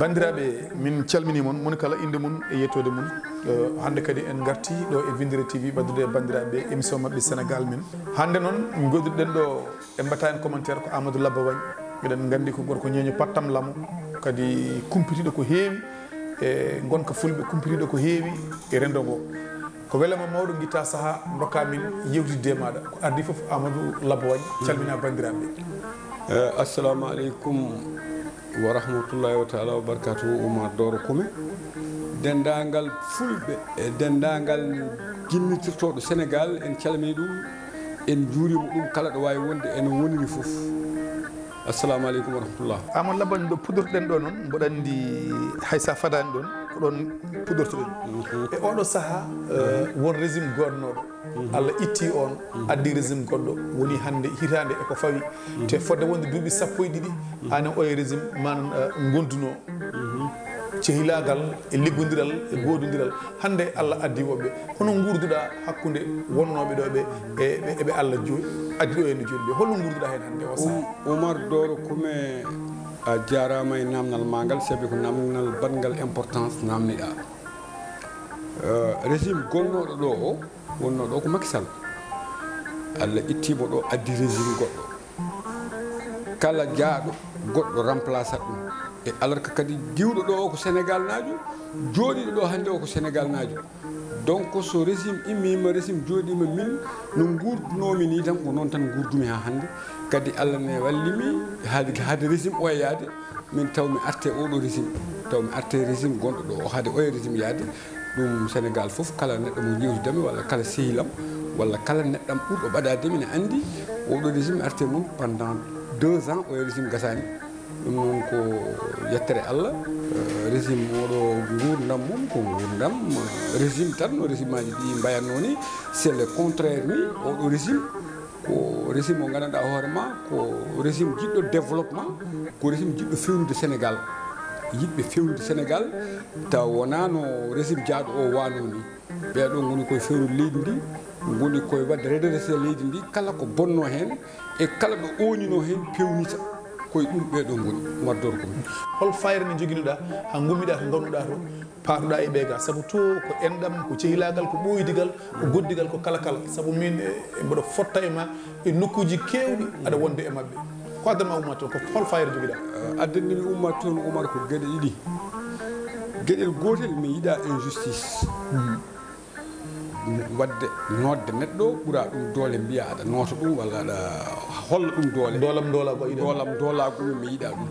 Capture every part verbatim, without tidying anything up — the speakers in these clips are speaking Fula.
Banndiraaɓe, min calminii mon, moni kala innde mum e yettoode mum. Eh, hannde kadi en ngartii ɗo e Winndere T V ɓaddude e banndiraaɓe émission maɓɓe Sénégal Min. Hannde noon, ngoduɗen ɗo, en mbaɗta heen commentaire, ko Amadou Labba Wagne. Eɗen nganndi ko gorko ñeeño pattam lamo, kadi kumpitiiɗo ko heewi e ngonka fulɓe, kumpitiiɗo ko heewi e renndo ngo. Ko welama mawɗo, ngitta saha, ndokka min yewtidde e maɗa. Ko addi fof, Amadou Labba Wagne, calmina banndiraaɓe. Eh, assalamu aleykum wa rahmatullahi wa taala wa barakatuhu, Oumar Doro Koume. Denndaangal fulɓe e denndaangal jinnitirtooɗo Sénégal, en calmini ɗum, en njuurima ɗum, kala ɗo waawi wonde, ene woniri fof. Assalamu aleykum wa rahmatullah. Amadou Labba Wagne, ɗo puɗɗortoɗen ɗo noon, mboɗo anndi hay sa fadaani ɗoon, ko ɗoon puɗɗortoɗen. Mhm. E oɗo saha, eh, won régime goodnooɗo. Mhm. Allah itti oon, mhm, addi régime goɗɗo, woni hannde hitaande e ko fawi. Mhm. Te fodde wonde duuɓi sappo e ɗiɗi, mhm, anen oye régime manan, eh, gonduno. Mhm. Cehilaagal e liggondiral e goodondiral. Hannde Allah addi woɓɓe. Hono nguurduɗaa hakkunde wonnooɓe ɗo ɓe e, ɓe, ɓe Allah jo-, addi ɗo e no jooɗi ɓe? Holno nguurduɗaa heen hannde o saha? Um-, Oumar Doro Koume, a jaaraama e naamnal ma ngal, sabi ko naamnal baɗngal importance naamniɗaa. Eh, régime gonnooɗo ɗo o, wonnoo ɗo ko Macky Sall. Allah ittii mo ɗo, addi régime goɗɗo. Kala jaaɗo goɗɗo remplace ɗum. E alors que kadi diwɗo ɗo o ko Sénégal naajo, jooɗiiɗo ɗo hannde o ko Sénégal naajo. Donc so régime immiima, régime jooɗiima, min no nguurdunoomi nii tan, ko noon tan nguurdumi haa hannde. Kadi Allah ne wallimi haade, haade régime o e yaade, min taw mi arte oɗo régime, taw mi arte régime gonɗo ɗo o, haade oye régime yaade. Ɗum Sénégal fof, kala neɗɗo mo njewtidami, walla kala sehilam, walla kala neɗɗam ɓurɗo ɓadaade mi ne anndi oɗo régime arte mum pendant deux ans, oye régime gasaani. Ɗum noon ko yettere Allah. Eh, régime oɗo, nguurndam mum ko nguurndam, eh, régime tan, no régime aji ɗi mbayatnoo ni, c'est le contraire ni, oɗo régime ko régime mo nganndanɗaa hoore ma, ko régime jiɗɗo développement, ko régime jiɗɗo fewnude Sénégal. Yiɗɓe fewnude Sénégal, taw wonaa no régime jaaɗo o waanoo ni. Ɓee ɗoo ngoni koye fewnude leydi ndi, ngoni koye waɗde redressé leydi ndi, kala ko bonnoo heen e kala ɗo ooñinoo heen peewnita. Koye ɗum ɓee ɗoo ngoni, Oumar Doro Koume. Hol fayre nde njoginoɗaa haa ngummiɗaa to ngonduɗaa to, paaɗuɗaa e ɓee ga? Sabu to ko enɗam, ko cehilaagal, ko ɓooydigal, ko goddigal, ko kala kala. Sabu min, e, e mboɗo fotta e ma e nokkuuji keewɗi, aɗa wonde e maɓɓe. Ko addanma ummaade toon, ko hol fayre njogiɗaa? Eh, addani mi ummaade toon, Oumar, ko geɗe ɗiɗi. Geɗel gootel, mi yiɗaa injustice. Mhm. Waɗde nootde neɗɗo ɓura ɗum doole, mbiya aɗa noota ɗum walla aɗa holla ɗum doole. Doolam doolaagu a yiɗaa? Doolam doolaagu mi, mi yiɗaa ɗum.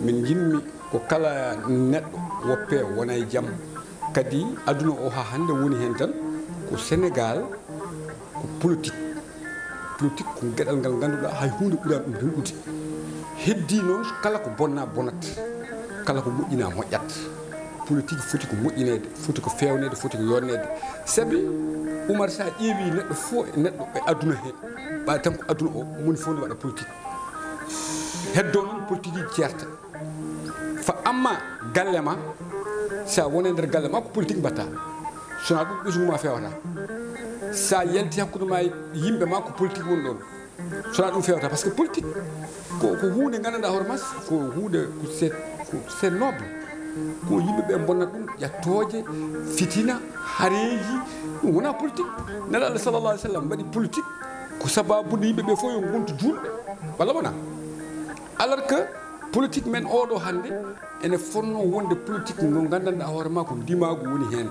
Min njimmi ko kala neɗɗo woppe wona e jam. Kadi aduna o haa hannde woni heen tan ko Sénégal, ko politique. Politique ko geɗal ngal ngannduɗaa hay huunde ɓuraani ɗum rimɗude. Heddii noon kala ko bonnaa bonat, kala ko moƴƴinaa moƴƴat. Politique foti ko moƴƴineede, foti ko feewneede, foti ko yonneede. Sabi Oumar, so a ƴeewii neɗɗo fof e neɗɗo e aduna he, ɓay tan ko aduna o, moni fof ne waɗa politique. Heddoo noon politique ji ceerta. Fa amma galle ma, so a woni e nder galle ma, ko politique mbaɗta. So wonaa ɗum, ɓesngu ma feewata. So a yalti hakkunde ma e yimɓe ma, ko politique woni ɗoon. So wonaa ɗum feewata, parce que politique ko, ko huunde nganndanɗaa hoore ma, ko huunde, ko c'est, ko c'est noble. Ko yimɓe ɓe mbonna ɗum, ƴattooje, fitina, hareeji, ɗum wonaa politique. Nelaaɗo sallallahu alayhi wa sallam waɗi politique ko sababude yimɓe ɓe fof yo ngontu juulɓe, walla wonaa? Alors que politique men oɗo hannde ene fotnoo wonde politique mo nganndanɗaa hoore ma ko ndimaagu woni heen.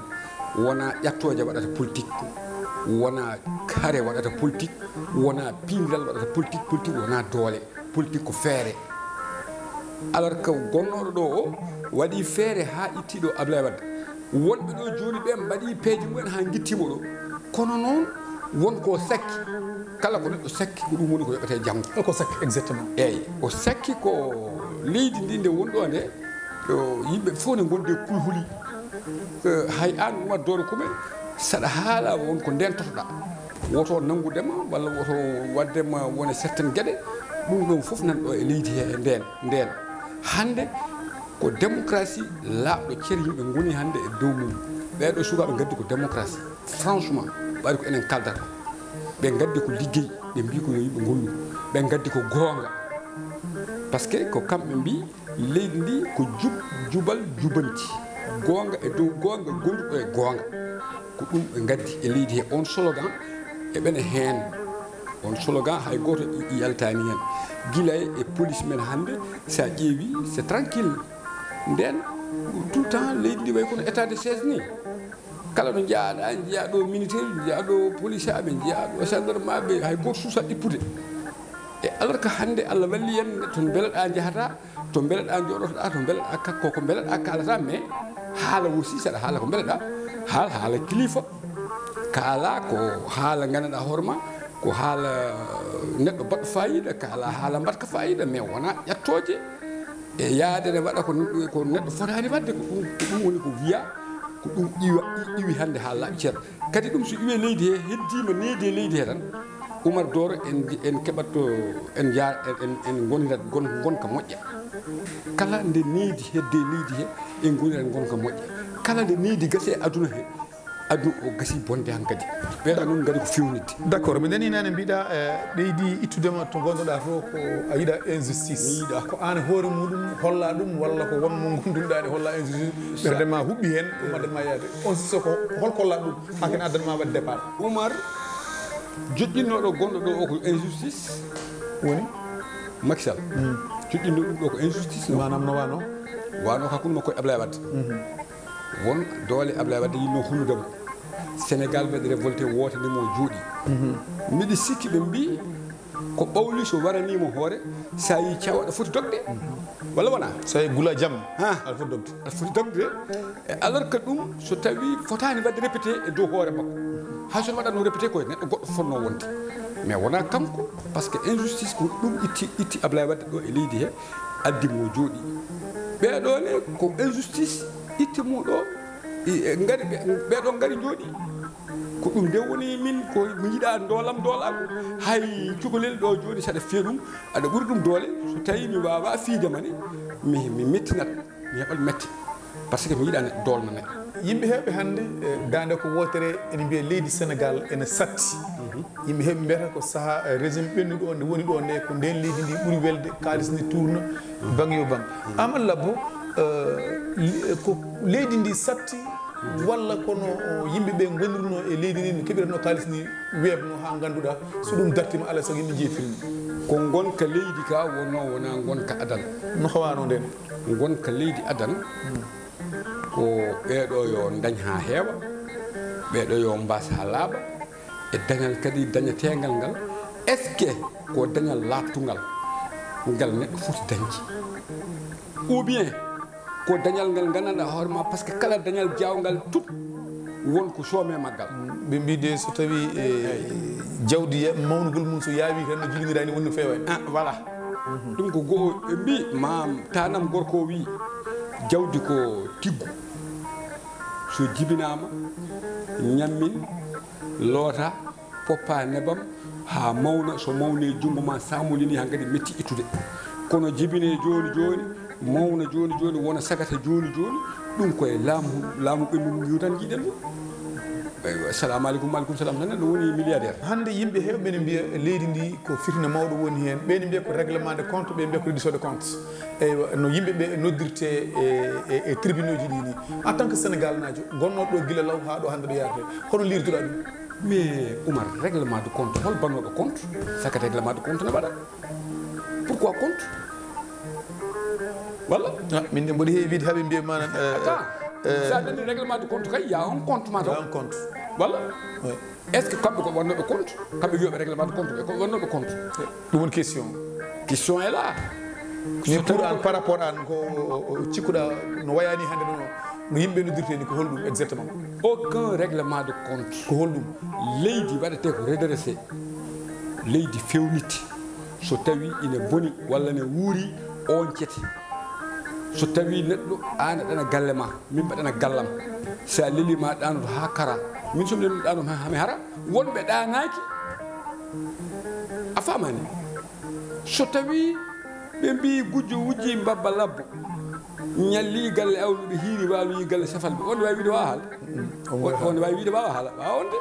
Wonaa ƴattooje waɗata politique, wonaa hare waɗata politique, wonaa piindiral waɗata politique, politique wonaa doole, politique ko feere. Alors que gonnooɗo ɗo o waɗi feere haa itti ɗo Ablaye Wade. Wonɓe ɗo jooni ɓe mbaɗi peeje mumen haa ngitti mo ɗo. Kono noon won ko sakki. Kala ko neɗɗo sakki, ko ɗum woni ko yoɓete janngo. Ko sakki, exactement. Eeyi, o sakki ko leydi ndi nde woni ɗo nde, yo yimɓe fof ne ngondi e kulhuli. Eh, hay aan Oumar Doro Koume, saɗa haala won ko ndentotoɗaa. Woto nanngude ma, walla woto waɗde ma wone certaines geɗe. Ɗum ɗoon fof nan ɗo e leydi he, e ndeen, ndeen. Hannde ko démocratie laaɓɗo cer yimɓe ngoni hannde e dow mum. Ɓee ɗo sukaaɓe ngaddi ko démocratie. Franchement, ɓayri ko enen kaldata. Ɓe ngaddi ko liggey, ɓe mbii ko yo yimɓe ngollu. Ɓe ngaddi ko goonga. Parce que ko kamɓe mbii leydi ndi ko jub, jubal, jubanti. Goonga e dow goonga, gonduɗo e goonga. Ko ɗum ɓe ngaddi e leydi he. On slogan, eɓene heen. On slogan, hay gooto i-, i yaltaani heen. Gila e police men hannde, so a ƴeewi, c'est tranquille. Ndeen, tout le temps, leydi ndi wayi kono état de siège ni. Kala ɗo njiyaa-ɗaa, njiyaa ɗo militaire, njiyaa ɗo policeaaɓe, njiyaa ɗo gendarmeaaɓe, hay gooto suusaa ɗippude. E alors que hannde Allah walli en, to mbeleɗaa njahataa, to mbeleɗaa njooɗotoɗaa, to mbeleɗaa ka-, ko, ko mbeleɗaa kaalataa, mais haala aussi, saɗa haala ko mbeleɗaa, haal, haala kilifa, kaalaa ko haala nganndanɗaa hoore ma, ko haala neɗɗo baɗɗo faayiida, kaalaa haala mbaɗka faayiida, mais wonaa ƴattooje e yaade ne waɗa ko, ko neɗɗo fotaani waɗde, ko ɗum, ko ɗum woni ko wiyaa, ko ɗum iwa, i-, iwi hannde haa laaɓi cer. Kadi ɗum so iwii e leydi he, heddiima needi e leydi he tan, Umar Dooro en, en keɓat to, en njaar, en, en, en ngonirat gon-, ngonka moƴƴa. Kala nde needi hedde e leydi he, en ngonirat ngonka moƴƴa. Kala nde needi gasi e aduna he, aduna o gasi bonde hankadi. Ɓeeɗo noon ngari ko fewnitde. D'accord, mi nanii naane mbiɗa, eh, ɓeydi ittudema to ngonnoɗaa to, ko a yiɗa injustice. Mi yiɗa. Ko aan e hoore muɗum holla ɗum, walla ko won mo ngondunɗaa ne holla injustice, ɓernde ma huɓɓi heen, ɗum addan ma yaade. On so ko hol kolla ɗum, haa ken addan ma waɗde départ? Umar, joƴƴinnooɗo gonɗo ɗo o ko injustice. Woni? Macky Sall. Hmm. Joƴƴinnoo ɗum ɗo ko injustice, no? Maanaam no wano? Wano hakkunde makko e Ablaye Wade. Mhm. Won doole Ablaye Wade yinnoo hulnude mo. Sénégal waɗi révolté, wootani mo, jooɗi. Mhm. Miɗi sikki ɓe mbii ko ɓawli so waranii mo hoore, so a yii cawa aɗa foti dogde. Walla wonaa? So a yii gula jam, ha, aɗa foti dogde. Aɗa foti dogde. E alors que ɗum so tawi fotaani waɗde répété e dow hoore makko. Hay so waɗatno répété ko e neɗɗo goɗɗo fotnoo wonde. Mais wonaa kanko, parce que injustice ko ɗum itti, itti Ablaye Wade ɗo e leydi he, addi mo jooɗi. Ɓeeɗo ne ko injustice itti mo ɗo, i-, e ngari ɓe, ɓeeɗo ngari jooɗi. Ko ɗum nde woni min ko mi yiɗaa ndoolam doolaagu. Hay cukalel ɗo jooni saɗa fiya ɗum, aɗa ɓuri ɗum doole. So tawi mi waawaa fiide ma ne, mi, mi mettinat, mi heɓat mette. Parce que mi yiɗaa neɗɗo doolna neɗɗo. Yimɓe heewɓe hannde, eh, daande ko wootere ene mbiya leydi Sénégal ene satti. Mhm. Yimɓe heewɓe mbiyata ko sahaa, eh, régime ɓennuɗo o nde woni ɗo nde, ko ndeen leydi ndi ɓuri welde, kaalis ne tuurna, bang yo bang. Mhm. Amadou Labbo, eh, li-, ko leydi ndi satti, walla kono, o, yimɓe ɓe ngonirno e leydi ndi, no keɓiratno kaalis ni weeɓno haa ngannduɗaa, so ɗum dartima, alaa sago yimɓe njiya firmi? Ko ngonka leydi ka wonno, wonaa ngonka adal. No howano ndeen? Ngonka leydi adal, ko ɓeeɗo yo ndañ haa heewa, ɓeeɗo yo mbaas haa laaɓa, e dañal kadi dañeteengal ngal. Est-ce que ko dañal laaɓtungal ngal neɗɗo foti dañde? Ou bien ko dañal ngal nganndanɗaa hoore ma, parce que kala dañal jaawngal tut won ko soome maggal. Ɓe mbii de so tawi, e, jawdi ya-, mawnugol mum so yaawi tan no jibiniraani woni no feewaani. Ah, voilà. Ɗum ko go'o ɓe mbii, maam tanam gorko o wii, jawdi ko tiggu. So jibinaama, ñammin, loota, poppa nebam haa mawna, so mawni e junngo ma, samolini, hankadi metti ittude. Kono jibine jooni jooni, mawna jooni jooni, wona sagata jooni jooni, ɗum koye laamu, laamu ɓennugu ngu tan njiɗen ɗum. Eywa, assalamu aleykum, wa aleykum salam, tan neɗɗo woni milliardaire. Hannde yimɓe heewɓe ne mbiya leydi ndi ko fitina mawɗo woni heen. Ɓe ne mbiya ko règlement de compte, ɓe mbiya ko reddition de compte. Eywa, no yimɓe ɓe noddirte e, e, e tribunauji ɗi ni. En tant que Sénégalnaajo, gonnooɗo ɗo gila law haa ɗo hannde ɗo yaarde, hono liirduɗaa ɗum? Mais Oumar, règlement de compte, hol bannooɗo compte? Saka règlement de compte ne waɗa. Pourquoi compte? Walla? Ah, min de mboɗo heewi wiide haa ɓe mbiya manan, euh, attends, euh, sa nani règlement de compte kay, y a un compte ma taw. Y a un compte. Walla? Oui. Est-ce que kamɓe ko wannooɓe compte? Kamɓe wiyoɓe règlement de compte ɓe, ko wannooɓe compte? Ɗum woni question. Question est là. Mais pour an, par rapport an, ko o, o, o cikkuɗaa no wayani hannde no, no yimɓe noddirte ni, ko holɗum exactement? Aucun règlement de compte. Ko holɗum? Leydi waɗete ko redressé. Leydi fewniti. So tawi ina boni walla ne wuuri, oncete. So tawi neɗɗo, an a ɗana galle ma, min mbaɗana gallam. Sa leli ma ɗanoto haa kara. Min so mi leli ɗano ma, hami hara. Wonɓe ɗanaaki. A famani? So tawi ɓe mbi gujjo wujji mbabba labbo, ñalli galle awluɓe, hiiri waaloyi galle safalɓe, on wawi wiide wawa haala? Mm, on wawi haala. On wawi wiide wawa haala, wawa on de.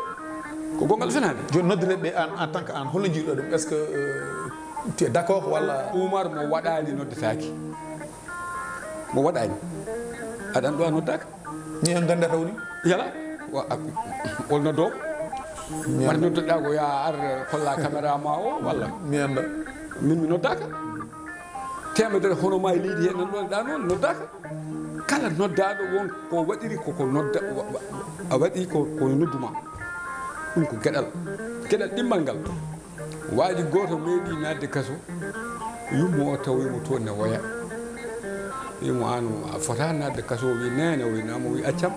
Ko gongal fenaande. Jooni noddeteeɓe ɓe, aan, en tant que aan, holno njiiruɗaa ɗum? Est-ce que, euh, tu es d'accord walla? Umar, mo waɗaani noddetaake. Mo waɗaani. Aɗa anndi ɗo a noddaaka? Mi en gannda tawni? Yala? Wa-, a-, hol noddoowo? Mi wata annda. Noddoɗaa ko yaa ar kolla caméra ma o walla? Mi annda. Min mi noddaaka. Teemedere hono ma e leydi he nan ɗon ɗaa noon noddaaka. Kala noddaaɗo won ko waɗiri ko, ko nodda-, wa-, wa-, a waɗi ko, ko noddu ma. Ɗum ko geɗal. Geɗal ɗimmal ngal. Waaji gooto meeɗi naatde kaso, yumma o tawi mo toon ne woya. Wi mo, "Aan, a fotaa naatde kaso." O wi, "Neene." O wi, "Naam." O wi, "Accam.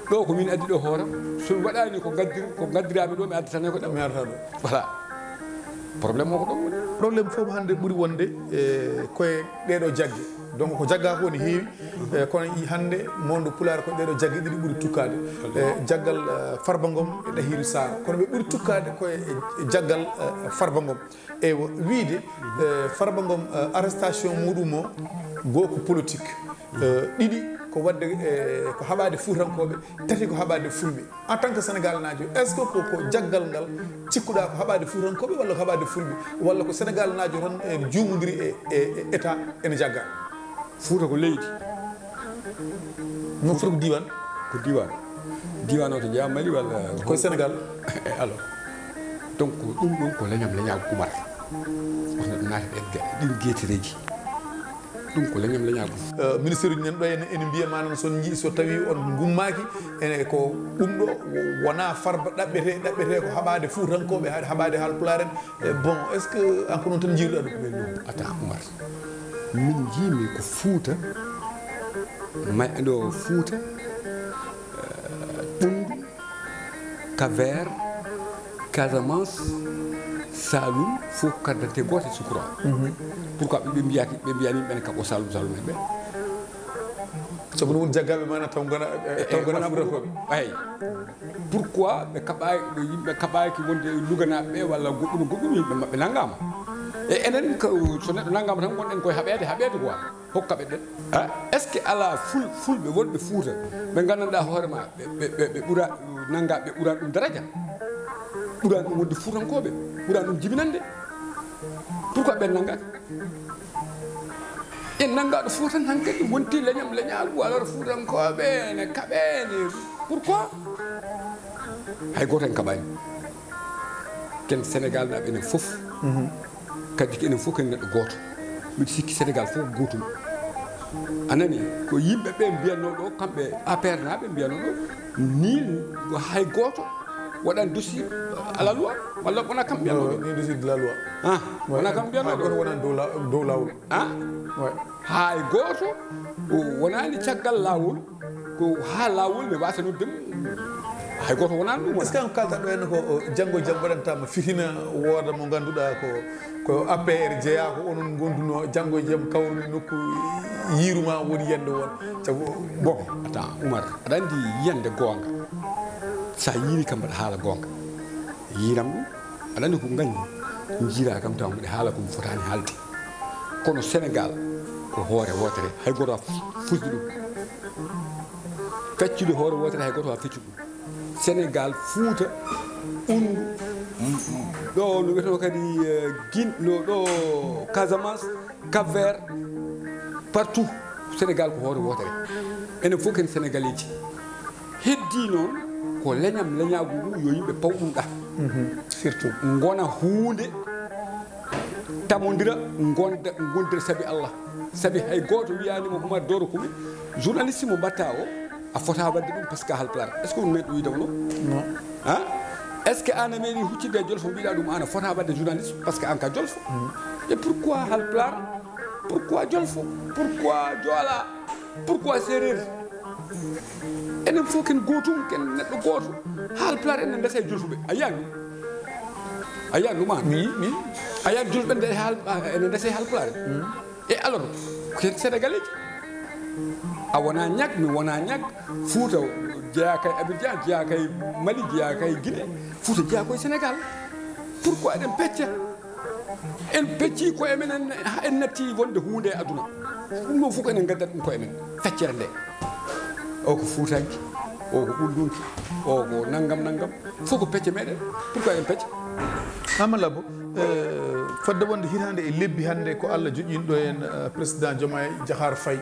Ɗo ko min addi ɗo hooram. So mi waɗaani ko ngaddir-, ko ngaddiraa mi ɗo, mi addataa ko ɗo." Mi addataa ɗo. Voilà. Problème o ko ɗon woni. Problème fof hannde ɓuri wonde e koye ɗeeɗo jagge. Donc ko jaggaaka woni heewi, eh, kono i hannde mawɗo Pulaar ko ɗeeɗo jagge ɗiɗi ɓuri tukkaade. Eh, jaggal, eh, Farba Ngom e Ɗahiiru Saar. Kono ɓe ɓuri tukkaade ko e, e jaggal, eh, Farba Ngom. Eywa, wiide, eh, Farba Ngom, eh, arrestation muɗum o, goo ko politique. Eh, ɗiɗi ko waɗde, eh, ko haɓaade Fuutankooɓe, tati ko haɓaade Fulɓe. En tant que Sénégalnaajo, est-ce que ko, ko jaggal ngal cikkuɗaa ko haɓaade Fuutankooɓe walla ko haɓaade Fulɓe? Walla ko Sénégalnaajo tan e juumondiri e, e, e État ene jagga? Fuuta ko leydi. Non, Fuuta ko diiwaan? Ko diiwaan. Diiwaan o to jeyaa Mali walla? Ko Sénégal. Alors, donc, ɗum ɗum ko leñam leñaagu Umar. Kono ɗum naati ɗen ge-, ɗin geetereeji. Ɗum ko leñam leñaagu. Euh, ministre uji nan ɗo ene, ene mbiya maanaam so on njii, so tawi on ngummaaki, ene ko ɗum ɗo wonaa Farba ɗaɓɓete, ɗaɓɓete ko haɓaade Fuutankooɓe, haɗa haɓaade Haalpulaar en. E bon, est-ce que an ko noon tan njiiruɗaa ɗum? Mais non, attends, Umar. Min njiimi ko Fuuta, ma-, ɗo Fuuta, euh, Ɓunndu, Cap-Vert, Casamance, Saloum, fof carte d'identité gooto e sukura. Mhm. Pourquoi ɓe, ɓe mbiyaaki, ɓe mbiyaani ɓen kaɓo Saloum, Saloum en ɓe? Sabu no woni jaggaaɓe maana taw ngona, eh, eh, taw ngona wona Fuuta ko. Ay. Pourquoi ɓe kaɓaaki, ɓe yimɓe kaɓaaki wonde luganaaɓe ɓe walla goɗɗum, goɗɗum yimɓe maɓɓe nanngaama? E enen ko, so neɗɗo nanngaama tan ngonɗen koye haɓeede, haɓeede quoi. Hokka ɓe ɗen. Ah, est-ce que alaa ful-, fulɓe wonɓe Fuuta ɓe nganndanɗaa hoore ma ɓe, ɓe, ɓe, ɓe ɓura nannga, ɓe ɓura ɗum daraja? Ɓura ɗum wonde Fuutankooɓe? Ɓura ɗum jibinande? Pourquoi ɓen nanngaaka? En nanngaa ɗo Fuuta tan hankadi wonti leñam leñaagu, alors Fuutankooɓe ene kaɓee, ene, pourquoi? Hay gooto en kaɓaani. Ken Senegal naaɓe enen fof. Mhm. Kadi ko enen fof ken neɗɗo gooto. Mbiɗa sikki Senegal fof ko gootum. A nani? Ko yimɓe ɓe mbiyannoo ɗo, kamɓe A P R naaɓe mbiyannoo ɗo, nii ko hay gooto waɗaani dossier à la loi, walla wonaa kam mbiyannoo ɗo? Ni dossier de la loi. Ah, wonaa kam mbiyannoo ɗo? Hay gooto wonaa dow la-, dow laawol. Ah? Ouais. Hay gooto o wonaani caggal laawol, ko haa laawol ne waasa nodde mum. Hay gooto wonaani ɗum. Est-ce que wonaa? An kalta ɗo en ko, o, janngo e jam waɗantaama fitina, wooda mo ngannduɗaa ko, ko A P R jeyaa, ko onon ngondunoo, janngo e jam kawrumi nokku, yiiruma woni yiyannde won. Sabu, bon, attends, Umar, aɗa anndi yiyannde goonga, so a yiiri kam mbaɗa haala goonga. Yiiram ɗum. Aɗa anndi ko ngañmi, njiiraa kam tawa mbiɗa haala ko mi fotaani haalde. Kono Senegal ko hoore wootere, hay gooto a fusde ɗum. Feccude hoore wootere, hay gooto a feccude ɗum. Senegal, Fuuta, Ɓunndu, ɗo no wiyeteno kadi, eh, Gin-, no ɗo Casamance, Cap-Vert, partout, Senegal ko hoore wootere. Enen fof ken Senegaleeji. Heddii noon ko leñam leñaagu ngu, yo yimɓe paw ɗum ɗa. Mhm, surtout. Ngona huunde, tamondira, ngonda, ngondira sabi Allah. Sabi hay gooto wiyaani mo Umar Doro Kumi, journaliste mo mbaɗta o, a fota waɗde ɗum parce que a Haalpulaar. Est-ce que on meeɗi wiyde mo noon? Non. Hein? Est-ce que aan a meeɗi huccitde e Jolfo, mbiɗa ɗum aan a fota waɗde journaliste parce que aan ka Jolfo? Mm. Et pourquoi Haalpulaar? Pourquoi Jolfo? Pourquoi Joola? Pourquoi Seereer? Enen fof ken gootum, ken neɗɗo gooto. Haalpulaar ene ndesa e Jolfuɓe. A yiyaani ɗum? A yiyaani ɗum aan? Mi, mi. A yiyaani Jolfuɓe ene ndesa e Haal-, a, ene ndesa e Haalpulaar? Mm. E alors, ko en Senegaleeji. A wonaa ñag, mi wonaa ñag. Fuuta jeyaa kay Abidjan, jeyaa kay Mali, jeyaa kay Guinée. Fuuta jeyaa koye Senegal. Pourquoi eɗen pecca? En peccii koye men, en, en natti wonde huunde e aduna. Ɗum ɗon fof ko enen ngaddat ɗum koye men. Feccere nde. O ko Fuutanke. O ko ɓullunki, o ko nanngam nanngam. Fof ko pecce meɗen. Pourquoi en pecca? Amadou Labo, eh, fodde wonde hitaande e lebbi hannde ko Allah joƴƴinɗo en, eh, président Diomaye Diakhar Faye.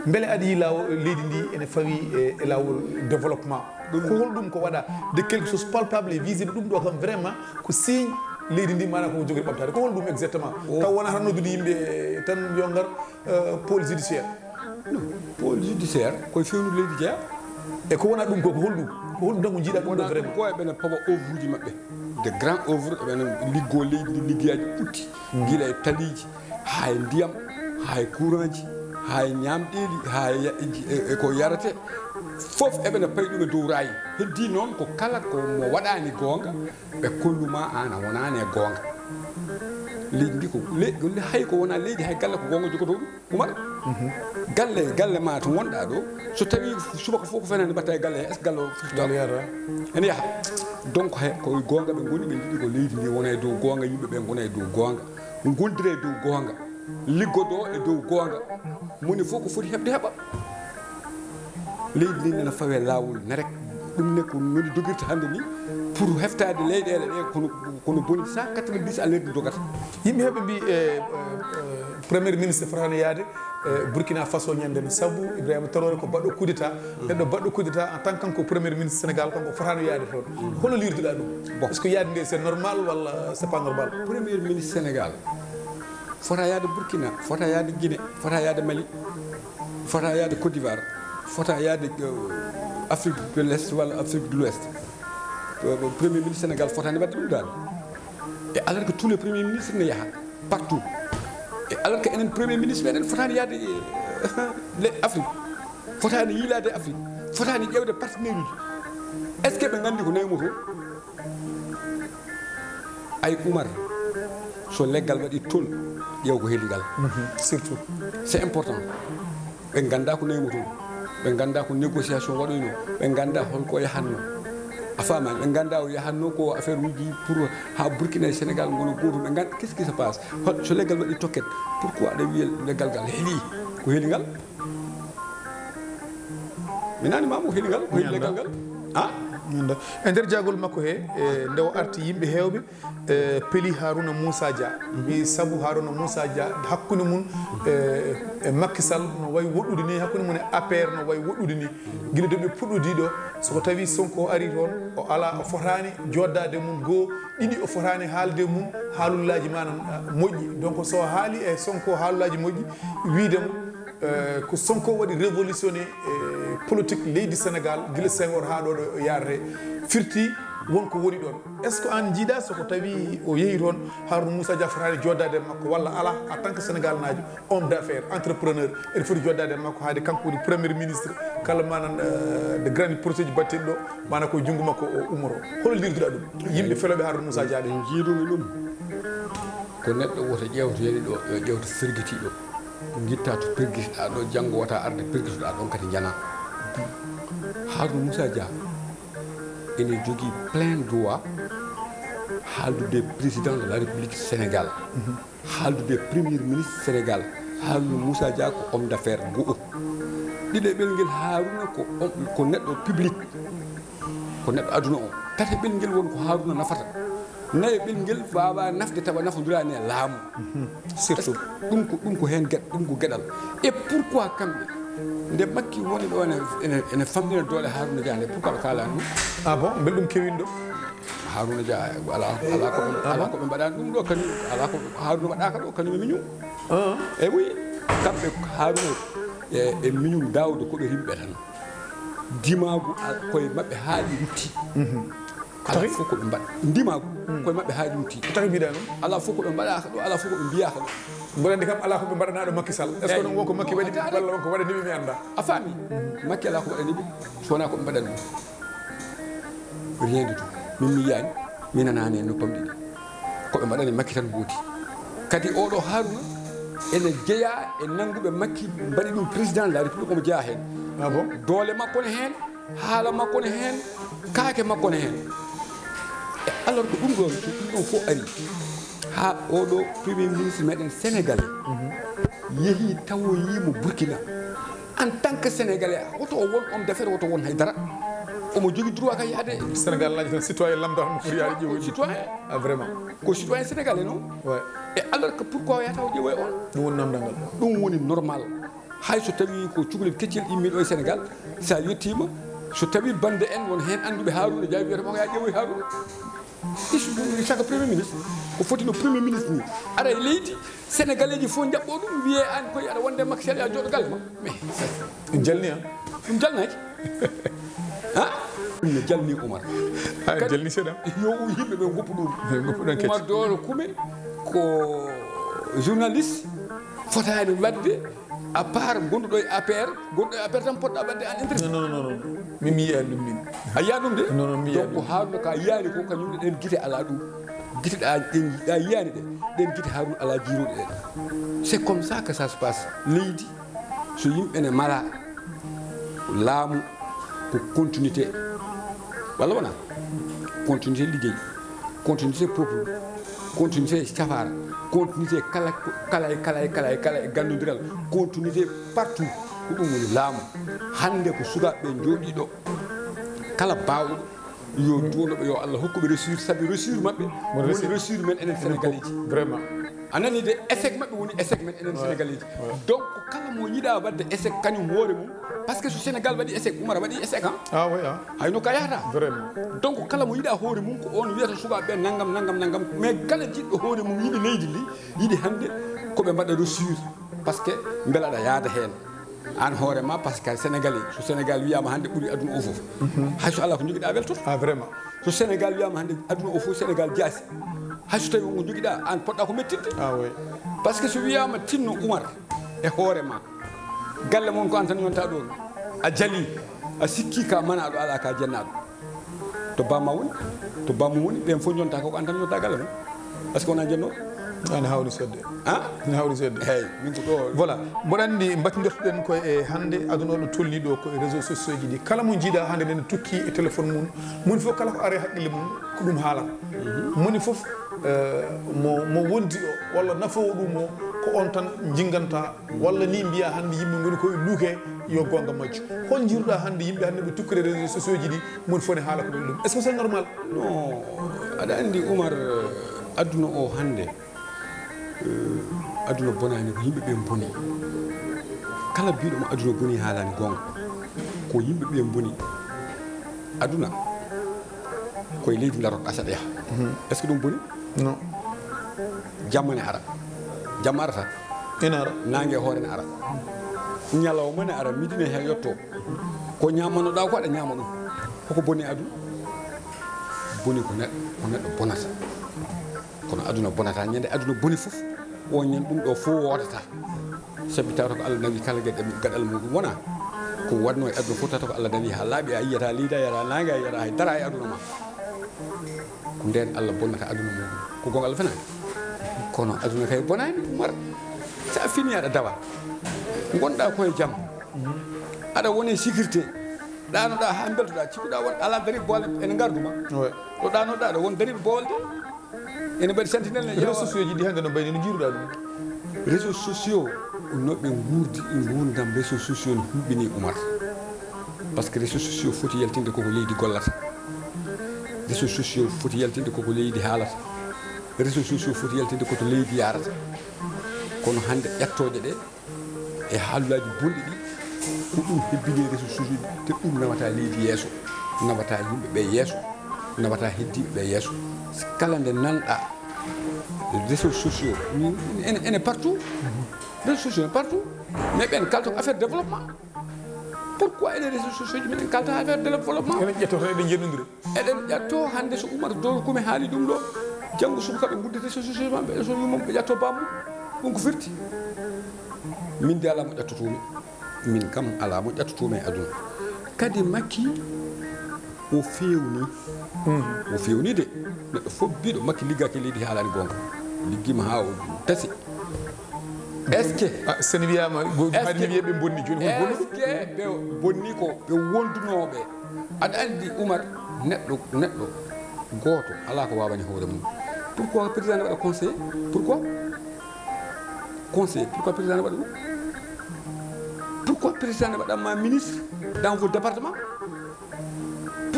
Mbele aɗa yiyi laawol leydi ndi ene fawi e, e laawol développement? Ko holɗum ko waɗa de quelque chose palpable et visible? Ɗum ɗo kam vraiment ko signe leydi ndi, maanaam ko jogori ɓamtaade. Ko holɗum exactement? Taw wonaa tan noddude yimɓe tan yo ngar, eh, pôle judiciaire. Non, pôle judiciaire koye fewnude leydi jeyaa. E ko wonaa ɗum ko, ko holɗum? Ko holɗum tan ko njiiɗaa ɗum ɗo vraiment? Ko eɓena pawa œuvre uji maɓɓe. De grand œuvre, eɓena liggoo leydi ndi liggeyaaji ɓutti. Gila e taliiji, haa e ndiyam, haa e courantji, haa e ñaamɗeeli, haa e ya-, e, e ko yarate. Fof eɓena payi ɗum e dow rayi. Heddii noon ko kala ko mo waɗaani goonga, ɓe kollu ma aan a wonaani e goonga. Leydi ndi ko le-, le-, hay ko wonaa leydi, hay galle ko goonga jogotoo ɗum. Umar, galle, galle ma to ngonɗaa ɗo, so tawii subaka fof ko fenaande mbaɗta e galle he, est-ce que galle o fufta? Galle yarata. Ene yaha. Donc, he, ko e goonga ɓe ngoni, ɓe njiɗi ko leydi ndi wona e dow goonga, yimɓe ɓe ngona e dow goonga, ngondira e dow goonga, liggodoo e dow goonga. Moni fof ko foti heɓde heɓa. Leydi ndi nana fawe laawol nerek. Ɗum ne ko noni dogirta hannde ni pour heftaade leyɗeele ɗe kono, kono boni cent quatre-vingt-dix à l'heure ɗi dogata. Yimɓe heɓe mbi, eh, eh, eh, premier ministre fotano yaade, eh, Burkina Faso ñande nde, sabu Ibrahima Traoré ko baɗɗo coup d'état. Neɗɗo baɗɗo coup d'état en tant que kanko premier ministre Sénégal, kanko fotano yaade toon. Holo liirduɗaa ɗum? Bon. Est-ce que yaade nde c'est normal walla c'est pas normal? Premier ministre Sénégal fota yaade Burkina, fota yaade Guinée, fota yaade Mali, fota yaade Côte d'Ivoire, fota yaade, euh, Afrique de l'Est walla Afrique de l'Ouest. Euh, premier ministre Sénégal fotani waɗde ɗum dal. Et alors que tous les premiers ministres ne yaha partout. Et alors que enen premier ministre meɗen fotani yaade, euh, le Afrique. Fotani yiilaade Afrique. Fotani ƴeewde partenaire uji. Est-ce que ɓe nganndi ko nayi mo toon? Ay Umar, so leggal waɗi tol, ƴeew ko heli ngal. Mhm, surtout. C'est important. Ɓe nganndaa ko nayi mo toon. Ɓe nganndaa ko négociation waɗoyno. Ɓe nganndaa holko o yahatno. A faamaani? Ɓe nganndaa o yahatno ko affaire uji pour haa Burkina e Sénégal ngona gootum. Ɓe nganndaa qu'est-ce qui se passe. Hol-, so leggal waɗi tokket, pourquoi aɗa wiya leggal ngal heli? Ko heli ngal? Mi nani ma mo heli ngal, ko heli leggal ngal. Ah? Mi anndaa. E nder jaagol makko he, e, nde o arti yimɓe heewɓe, e, peli Harouna Moussa Dia. Mbi sabu Harouna Moussa Dia hakkunde mum, e, e Macky Sall no wayi woɗɗude ni, hakkunde mum e A P R no wayi woɗɗude ni. Gila de ɓe puɗɗodii ɗo, so ko tawi Sonko ari toon, o alaa, o fotaani joddaade mum goo, ɗiɗi o fotaani haalde mum haalullaaji maanaam, ah, moƴƴi. Donc so haali e Sonko haalullaaji moƴƴi, wiide mo, eh, ko Sonko waɗi révolutionné, eh, politique leydi Sénégal, gila Senghor haa ɗo, ɗo yaarde, firti won ko woni ɗoon. Est-ce que aan njiiɗaa so ko tawi o yehi toon, Harouna Moussa Dia fotaani joddaade e makko walla alaa, en tant que Sénégal naajo, homme d'affaires, entrepreneur, ene foti joddaade e makko haade kanko woni premier ministre, kala manan, eh, de grande projet ji batteɗi ɗo, mana ko junngo makko o umoro. Hol lirduɗa ɗum? Yimɓe felooɓe Harouna Moussa Dia ɓe. En njiidumi ɗum. Ko neɗɗo woto ƴeewto yani ɗo, yo ƴeewto fergitiiɗo. Ngitta to pergitiɗaa ɗo, janngo wota arde pergitoɗaa ɗon kadi njana. Harouna Moussa Dia ene jogii plein droit haaldude président de la République Sénégal, haaldude premier ministre Sénégal, Harouna Moussa Dia ko homme d'affaires go'o. Ɗiɗaɓel ngel, Harouna ko hom-, ko neɗɗo public, ko neɗɗo aduna o. Tataɓel ngel won ko Harouna nafata. Nayaɓel ngel waawa nafde tawa nafondiraani e laamu. Surtout. Ɗum ko, ɗum ko heen geɗ-, ɗum ko geɗal. Et pourquoi kamɓe? Nde Makki woni ɗo ene, ene, ene famɗina doole Harouna Dia nde, pourquoi ɓe kaalaani ɗum? Ah bon? Mbele ɗum kewino ɗo? Harouna Dia, alaa, alaa ko ɓe, alaa ko ɓe mbaɗaani ɗum ɗo kañum, alaa ko Harouna waɗaaka ɗo kañum e miñum. Ah. E oui, kamɓe Harouna e, e miñum Daouda ko ɓe rimɓe tan. Dimaagu al-, koye maɓɓe haaɗi rutti. Mhm. Alaa fof ko ɓe mbaɗa. Ndimaagu, koye maɓɓe haaɗi rutti. Ko tawi mbiɗa noon? Alaa fof ko ɓe mbaɗaaka ɗo, alaa fof ko ɓe mbiyaaka ɗo. Mboɗo anndi kam alaa ko ɓe mbaɗanaa ɗo Makki Sall. Est-ce que noon won ko Makki waɗi, walla won ko waɗani ɓe mi anndaa? A faami? Makki alaa ko waɗani ɓe, so wonaa ko ɓe mbaɗani ɗum. Rien du tout. Min mi yiyaani, mi nanaani e noppam ɗiɗi. Ko ɓe mbaɗani Makki tan woodi. Kadi oɗo Harouna ene jeyaa e nannguɓe Makki mbaɗi ɗum président de la République, omo jeyaa heen. Ah bon? Doole makko ne heen, haala makko ne heen, kaake makko ne heen. E alors que ɗum ɗoon, so ɗum ɗoon fof ari, haa oɗo premier ministre meɗen sénégalais yehi tawoyii mo Burkina. En tant que sénégalais, woto o won homme d'affaires, woto o won hay dara. Omo jogii droit ka yaade. Sénégal naji tan, citoyen lambda hono foti yaade ƴeewoyde. Citoyen. Ah, vraiment. Ko citoyen sénégalais non? Ouais. E alors que pourquoi o yahata o ƴeewoya on? Ɗum woni namdal ngal. Ɗum woni normal. Hay so tawi ko cukalel keccel immiɗo e Sénégal, sa yettima, so tawi bande en won hen annduɓe Harouna Dia, wiyata mo ko ya ƴeewoy Harouna. Isu ɗum, chaque premier ministre, ko foti no premier ministre ni ara e leydi, sénégalais ji fof jaɓɓo ɗum, wiye an koye aɗa wonde Macky Sall, ya jooɗo galle ma. Mais ça, ɗum jalni, hein? Ɗum jalnaaki. Ha? Ɗum ne jalni Oumar. Ha, kadi jalni seeɗa. Yo u-, yimɓe ɓe goppu ɗum. Ɓe goppu ɗon kadi. Oumar Doro Kume ko journaliste, fotaani waɗde, à part gonɗo ɗo e A P R, gonɗo e A P R tan poɗɗa waɗde an interview. Non, non, non, non. Min mi yiyaani ɗum min. A yiyaa ɗum de? Non, non, mi yiyaani ɗum. Donc Harouna ka yiyaani ko, kañum ɗen gite alaa ɗum. Gite ɗa, ɗen, ɗa yiyaani ɗe. Ɗen gite Harouna alaa jiiruɗe ɗen. C'est comme ça que ça se passe. Leydi, so yimɓe ne mala, laamu ko continuité. Walla wona? Continuité liggey, continuité peuple, continuité cafara, continuité kala, kala, kala, kala, kala e gandodiral, continuité partout. Ko ɗum woni laamu. Hannde ko sukaaɓe ɓe jooɗii ɗo. Kala baawɗo yo duwono ɓe, yo Allah hokku ɓe ressource, sabi ressource maɓɓe woni ressource men enen Sénégalais ji. Vraiment. A nani de, échec maɓɓe woni échec men enen Sénégalais ji. Donc kala mo yiɗa wadde échec kañum hoore mum, parce que so Sénégal waɗi échec, Oumar waɗi échec, hein? Ah oui, ah. Hayno ka yahata. Vraiment. Donc kala mo yiɗa hoore mum ko on wiyata sukaaɓe ɓe nangam, nangam, nangam. Mais kala jiɗɗo hoore mum yiɗi leydi ndi, yiɗi hannde ko ɓe mbaɗa ressource. Parce que mbela aɗa yaada heen. An hoore ma, parce que Sénégalais, so Sénégal wiyama hannde ɓuri aduna o fof. Hay so alaa ko jogiɗa weltoto. Ah, vraiment. So Sénégal wiyama hannde aduna o fof, Sénégal jaasi. Hay so tawi wonko jogiɗa, an poɗɗa ko mettinde. Ah, oui. Parce que so wiyama tinno Oumar e hoore ma, galle mon ko an tan yonta ɗon. A jali, a sikki ka manaɗo, ala ka jennaɗo. To bamma woni, to bamma woni, ɓen fof jonta ko, ko an tan jonta galle mum. Est-ce que wona jenno? Ene hawri seeɗa. Ah? Ene hawri seeɗa. Hey, min ko ɗo. Voilà. Mboɗo anndi mbattindirtoɗen ko e hannde aduna o ɗo tolni ɗo ko e réseaux sociaux ji ɗi. Kala mo jiiɗa hannde nene tukki e téléphone mum. Moni fof kala ko ari e haqqille mum, ko ɗum haalata. Moni fof, eh, mo, mo wondi o, walla nafoowo ɗum o, ko on tan jinganta. Walla ni mbiya hannde yimɓe ngoni koye luuke, yo goonga majju. Hol njiiruɗa hannde yimɓe hannde ɓe tukkiri e réseaux sociaux ji ɗi, moni fof ne haala ko ɗum ɗum? Est-ce que c'est normal? Non, aɗa anndi Oumar, aduna o hannde, eh, aduna bonaani ko yimɓe ɓe boni. Kala biɗo mo aduna boni haalani goonga. Ko yimɓe ɓe boni. Aduna koye leydi darotɗa saɗa yaha. Est-ce que ɗum boni? Non. Jamma ne ara. Jamma arata. Ene ara. Naange hoore ne ara. Ñalawma ne ara, midi ne he yotto. Ko ñamanoɗa ko aɗa ñama ɗum. Koko boni aduna? Boni ko neɗɗo, ko neɗɗo bonata. Kono aduna bonata. Ñande aduna boni fof, o ñande ɗum ɗo fof wodata. Sabi tawata ko Allah nawi kala gaɗal, gaɗal muɗum wona. Ko wanno e aduna fof tawata ko Allah nawi ha laaɓi, a yiyata leydi, a yiyata naange, a yiyata hay dara e aduna ma. Ko nden Allah bonnata aduna muɗum. Ko gonga Allah fenani. Kono aduna kay bonani, Oumar. Sa fini aɗa dawa. Gonɗa koye jam. Aɗa woni sécurité. Ɗanoɗa ha beltoɗa, cikkuɗa won ala dari boole ene garduma. Ouais. Ɗo ɗanoɗa ɗo won dari boole de. Ene mbaɗi sentinelle ne ƴeewa. Réseaux sociaux ji ɗi hannde no mbayni no njiiruɗa ɗum? Réseaux sociaux no ɓe nguurdi, nguurndam réseaux sociaux no huɓɓini Oumar. Parce que réseaux sociaux foti yaltinde koko leydi gollata. Réseaux sociaux foti yaltinde koko leydi haalata. Réseaux sociaux foti yaltinde koto leydi yaarata. Kono hannde ƴettooje ɗe e haalullaaji bonɗi ɗi, ko ɗum hebbini réseaux sociaux ɗi, te ɗum nawata leydi yeeso, nawata yimɓe ɓe yeeso, nawata heddiiɓe ɓe yeeso. Kala nde nanɗa réseaux sociaux, ene, ene partout, réseaux sociaux ene partout, mais ɓen kalta ko affaire développement. Pourquoi ene réseaux sociaux ji meɗen kalta affaire développement? Ene ƴetto tan eɗen jennodira. Eɗen ƴetto hannde so Oumar Doro Kume haali ɗum ɗo, janngo subaka ɓe nguddi réseaux sociaux maɓɓe, so yumma ɓe ƴetto bammu. Ɗum ko firti? Min de alaa mo ƴettotoomi. Min kam alaa mo ƴettotoomi e aduna. Kadi Macky o fewni. O fewni de. Neɗɗo fof biɗo Macky liggaki leydi haalani gonga. Liggima ha o tasi. Est-ce que, ah, sen wiyama, go-, est-ce haade que, wiye ɓe bonni, joni hol bonnuɗo? Est-ce que ɓe bonni ko ɓe wondunooɓe? Aɗa anndi Oumar, neɗɗo, neɗɗo gooto alaa ko waawani hoore mum. Pourquoi président ne waɗa conseiller? Pourquoi? Conseiller, pourquoi président ne waɗa ɗum? Pourquoi président ne waɗa ma ministre dans vos départements?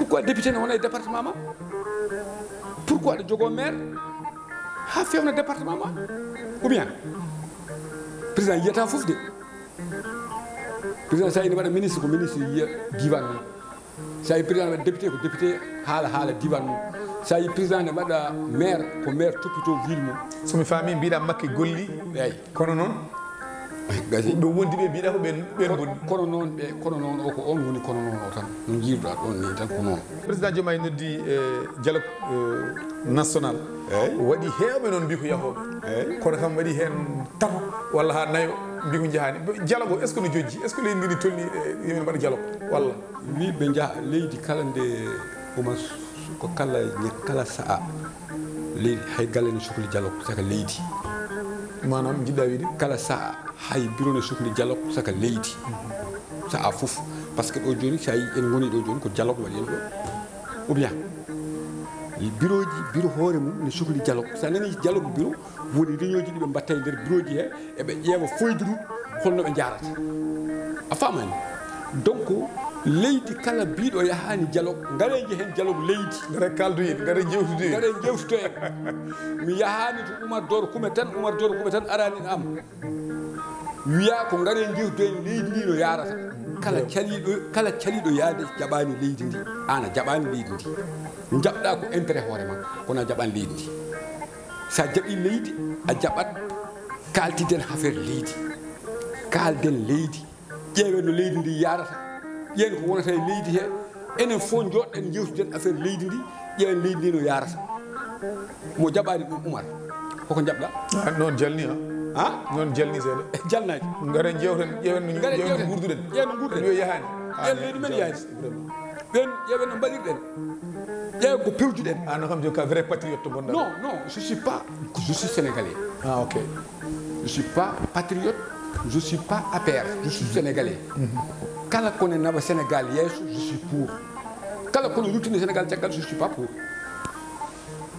Pourquoi député ne wona e département ma? Pourquoi aɗa jogoo maire haa fewna département ma? Ou bien président yiyata fof de. Président, so a ina waɗa ministre, ko ministre yiya diwan mum. So a yi président waɗa député, ko député haala haala diwan mum. So a yi président ne waɗa maire, ko maire toppito ville mum. So mi faami, mbiɗa Makki golli. Eyyi. Kono noon, gasi. Ɗo wondi ɓe mbiɗa ko ɓen, ɓen bonni. Kono noon ɓe, kono noon o ko on woni kono noon o tan. No njiiruɗa ɗon ni tan ko noon. Président Diomaye noddi, eh, dialogue, eh, national. Eyyi. Waɗi heewɓe noon mbi ko yahooɓe. Eyyi. Kono kam waɗi heen tato walla haa nayo mbi ko njahaani. Dialogue o, est-ce que no jojji? Est-ce que leydi ndi tolni, eh, yo min mbaɗa dialogue? Walla? Wi ɓe njaha leydi kala nde Oumar, ko kala, kala sa'a leydi, hay galle ne sokli dialogue saka leydi. Maanaam njiɗɗa wiide? Kala sa'a hay bureau ne sokli dialogue saka leydi. Sa'a fof. Par ce que ɗo jooni, so a yi en ngoni ɗo jooni, ko dialogue waɗi en ɗo. Ou bien? Bureau ji, bureau hoore mum ne sokli dialogue. So a nani dialogue bureau, woni réunion ji ɗi ɓe mbatta e nder bureau ji he, eɓe ƴeewa feuille de route holno ɓe njaarata. A faamani? Donc, leydi kala biiɗo yahaani dialogue, ngare nje heen dialogue leydi. Ngare kaldoyen, ngare jewtudoyen. Ngare jewtudoyen. Mi yahaani to Oumar Doro Kume tan, Oumar Doro Kume tan araani am. Wiya ko ngare jewtudoyen leydi ndi no yaarata. Kala caliiɗo, kala caliiɗo yaade jaɓaani leydi ndi. Aan a jaɓaani leydi ndi. Njaɓɗa ko intérêt hoore ma, kono a jaɓaani leydi ndi. So a jaɓii leydi, a jaɓat kaaltiden affaire leydi. Kaalden leydi. Ƴeewen no leydi ndi yaarata. Ƴeewen ko wonata e leydi he. Enen fof njooɗɗen njewtiden affaire leydi ndi. Ƴeewen leydi ndi no yaarata. Mo jaɓaani ɗum Oumar. Koko njaɓɗa? Ah, noon jalni, ha? Ha? Noon jalni seeɗa. Jalnaaki. Ngaren jewten, ƴeewen no, ngaren ƴeewen no jewten. Nguurduɗen. Ƴeewen no nguurduɗen. Ɗum yo yahaani. Ƴeewen leydi men yahaani. Vraiment. Ɓen ƴeewen no mbaɗirɗen. Ƴeewen ko pewjuɗen. Ah, no kam, je ka vrai patriote to ngonɗa. Non, non, je suis pas, je suis sénégalais. Ah, ok. Je suis pas patriote, je suis pas A P R, je suis sénégalais. Kala kone nawa Sénégal yeeso, je suis pour. Kala kono ruttini Sénégal caggal, je suis pas pour.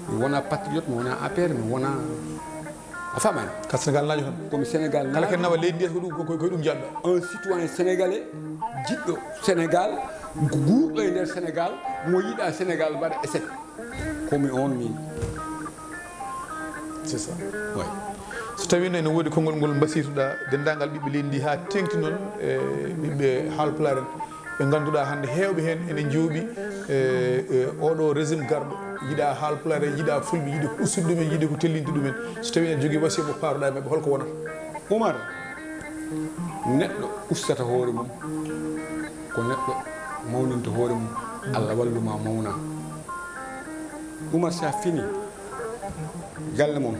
Mi wona patriote, mi wona A P R, mi wona, a faamani? Ka Sénégal naajo tan. Komi Sénégal naajo. Kala ken nawa leydi ndi, ko ɗum, ko, ko, ko ɗum jaɗɗo. Un citoyen sénégalais, jiɗɗo Sénégal, guurɗo e nder Sénégal, mo yiɗa Sénégal waɗa échec. Komi on min. C'est ça. Oui. So tawino ene woodi konngol ngol mbasiytoɗa denndaangal ɓiɓɓe leydi ndi haa teeŋti noon, e ɓiɓɓe Haalpulaar en, ɓe ngannduɗaa hannde heewɓe heen ene njooɓi, e, e, oɗo régime garɗo, yiɗa Haalpulaar en, yiɗa Fulɓe, yiɗi ko ustude ɗumen, yiɗi ko tellinte ɗumen. So tawii ene jogii wasiya mo paaroɗaa e maɓɓe, holko wonata? Oumar, neɗɗo ustata hoore mum, ko neɗɗo mawninta hoore mum, Allah wallu ma mawna. Oumar, so a fini galle mon,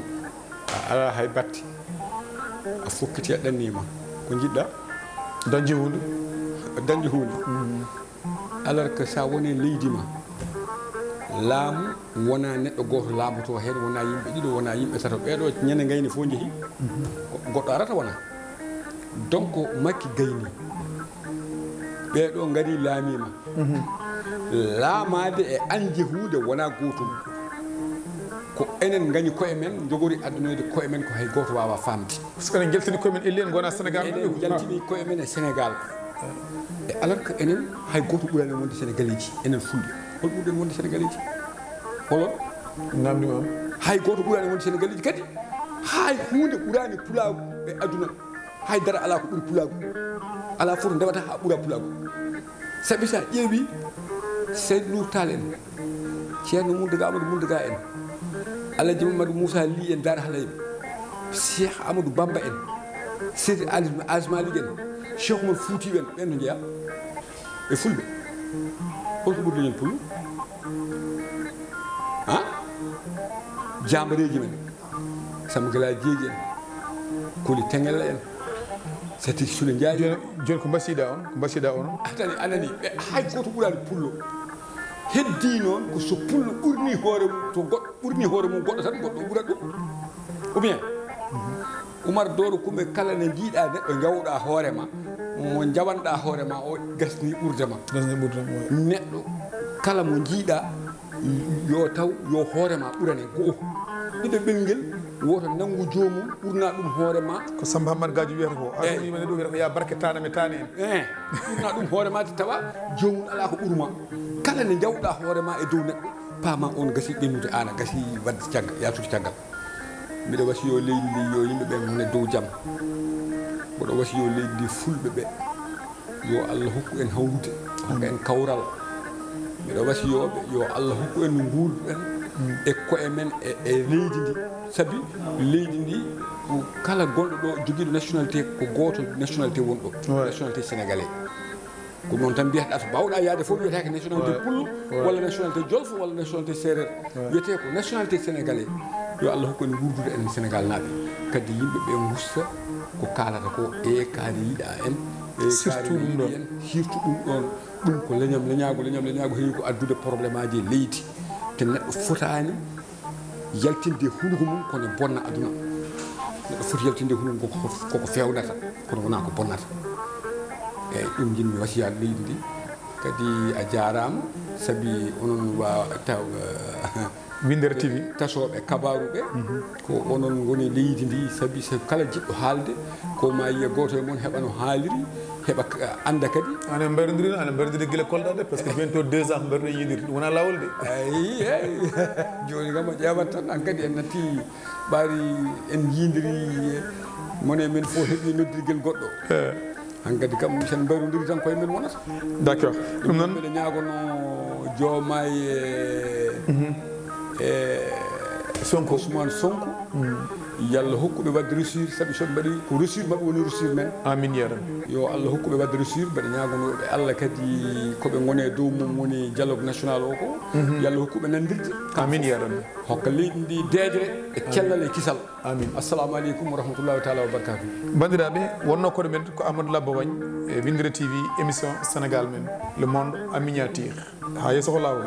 a alaa hay batte, a fokkiti, a ɗanni ma. Ko njiɗɗa? Dañde huunde. Dañde huunde. Alors que so a woni leydi ma, laamu wona neɗɗo gooto laamoto heen, wona yimɓe ɗiɗo, wona yimɓe tato. Ɓeeɗo ñande ngayni fof njehi, go-, goɗɗo arata wona. Donc, Makki gayni. Ɓeeɗo ngari laamima. Laamaade e añde huunde wona gootum. Ko enen ngañi koye men, njogori addunoyde koye men ko hay gooto waawa faamde. Par ce que enen njaltini koye men, elli en ngona Sénégal. Enen njaltini koye men e Sénégal. E alors que enen hay gooto ɓurani en wonde Sénégaleeji, enen Fulɓe. Hol ɓurɗen wonde Sénégaleeji? Holon? Namdi ma. Hay gooto ɓurani en wonde Sénégaleeji kadi. Hay huunde ɓurani pulaagu e aduna. Hay dara alaa ko ɓuri pulaagu. Alaa fof to ndewata haa ɓura pulaagu. Sabi so a ƴeewi Seydou Nour Tall en, Ceerno Mountaga Amadou Mountaga en, Alhaji Mamadou Moussa Ly en Daara Halayɓe, Cheikh Amadou Bamba en, Seydi Ali Hadj Malick en, Cheikh Oumar Fouti en, ɓen no njeya e Fulɓe. Holko ɓurɗo ñande pullo? Ha? Jambareeji men. Samba Gala Jeeji en, Koli Teŋella en, Sati Sule Njaaƴ. Jooni, jooni ko mbasiɗa on, ko mbasiɗa on? Atani, anani, ɓe hay gooto ɓurani pullo. Heddi noon ko so pullo ɓurni hoore mum, to goɗɗo ɓurni hoore mum, goɗɗo tan, goɗɗo ɓurat ɗum. Ou bien? Oumar Doro Kumbe, kala ne njiiɗa neɗɗo njawɗa hoore ma, mo njawanɗa hoore ma o gasni ɓurde ma. Gasni ɓurde ma, oui. Neɗɗo kala mo njiiɗa yo taw yo hoore ma ɓurane go'o. Ɗiɗo ɓelngel, woto nanngu joomum, ɓurna ɗum hoore ma. Ko Samba Hammat Gaajo wiyata ko. Eey. Almuuni men ɗo wiyata ko yaa barke taana mi taani en. Eey, ɓurna ɗum hoore ma, te tawa joomum alaa ko ɓurma. Kala nde njawɗa hoore ma e dow neɗɗo, paama on gasi ɓennude, aan a gasi waɗde caggal, yaltude caggal. Mbiɗo wasiyoo leydi ndi, yo yimɓe ɓe ngone dow jam. Mboɗo wasiyoo leydi ndi, fulɓe ɓe, yo Allah hokku en hawrude, hokka en kawral. Mbiɗo wasiyoo ɓe, yo Allah hokku en no nguurduɗen e koye men e, e leydi ndi. Sabi leydi ndi, ko kala gonɗo ɗo jogiiɗo nationalité, ko gooto nationalité woni ɗo, nationalité sénégalais. Ko noon tan mbiyata, so mbaawɗa yaade fof, wiyetee ko nationalité pullo, walla nationalité jolfo, walla nationalité seereer. Wiyetee ko nationalité sénégalais. Yo Allah hokku en wuurdude enen Sénégal naaɓe. Kadi yimɓe ɓe ngusta ko kaalata ko, e kaari yiɗa en, e kaari yiɗi en, surtout ɗum ɗon. Ɗum ko leñam leñaago, leñam leñaago heewi ko addude probléme aji e leydi. Te neɗɗo fotaani yaltinde hunuko mum kono bonna aduna. Neɗɗo foti yaltinde hunuko mum koko, koko fewnata, kono wonaa ko bonnata. Eyyi, ɗum njiɗmi wasiyaade leydi ndi. Kadi a jaaraama, sabi onon wa-, taw, Winndere T V. Tasooɓe kabaaru ɓe, ko onon ngoni leydi ndi, sabi so kala jiɗɗo haalde, ko ma yiya gooto e mon heɓa no haaliri, heɓa k-, annda kadi. Anen mbayrondirino, anen mbayrondirde gila Kolda de, parce que bientôt deux ans ko mbayruɗen yiidirde. Ɗum wonaa laawol de. Eyi, eyi. Jooni kam a ƴeewat tan, an kadi en natti ɓaari en yiidiri, mon e men fof heɓi noddirgel goɗɗo. Eh. Hankadi kam sen mbayrondiri tan koye men wonata. D'accord. Ɗum noon mbiɗa ñaagono Diomaye e, e Sonko. Ousmane Sonko. Yalla hokku ɓe waɗde réussir, sabi so ɓe mbaɗi ko réussir maɓɓe woni réussir men. Amin ya Rabbi. Yo Allah hokku ɓe waɗde réussir, mbaɗa ñaagonooɓe Allah kadi ko ɓe ngoni e dow mum woni dialogue national o ko. Yalla hokku ɓe nandirde. Amin ya Rabbi. Hokka leydi ndi deeƴre e cellal e kisal. Amin. Assalamu aleykum wa rahmatullahi taala wa barakatuh. Banndiraaɓe, wonnoo koɗo men ko Amadou Labbo Wagne e Winndere T V, émission Sénégal Men, Le Monde en miniature. Haa yeeso ko laawol.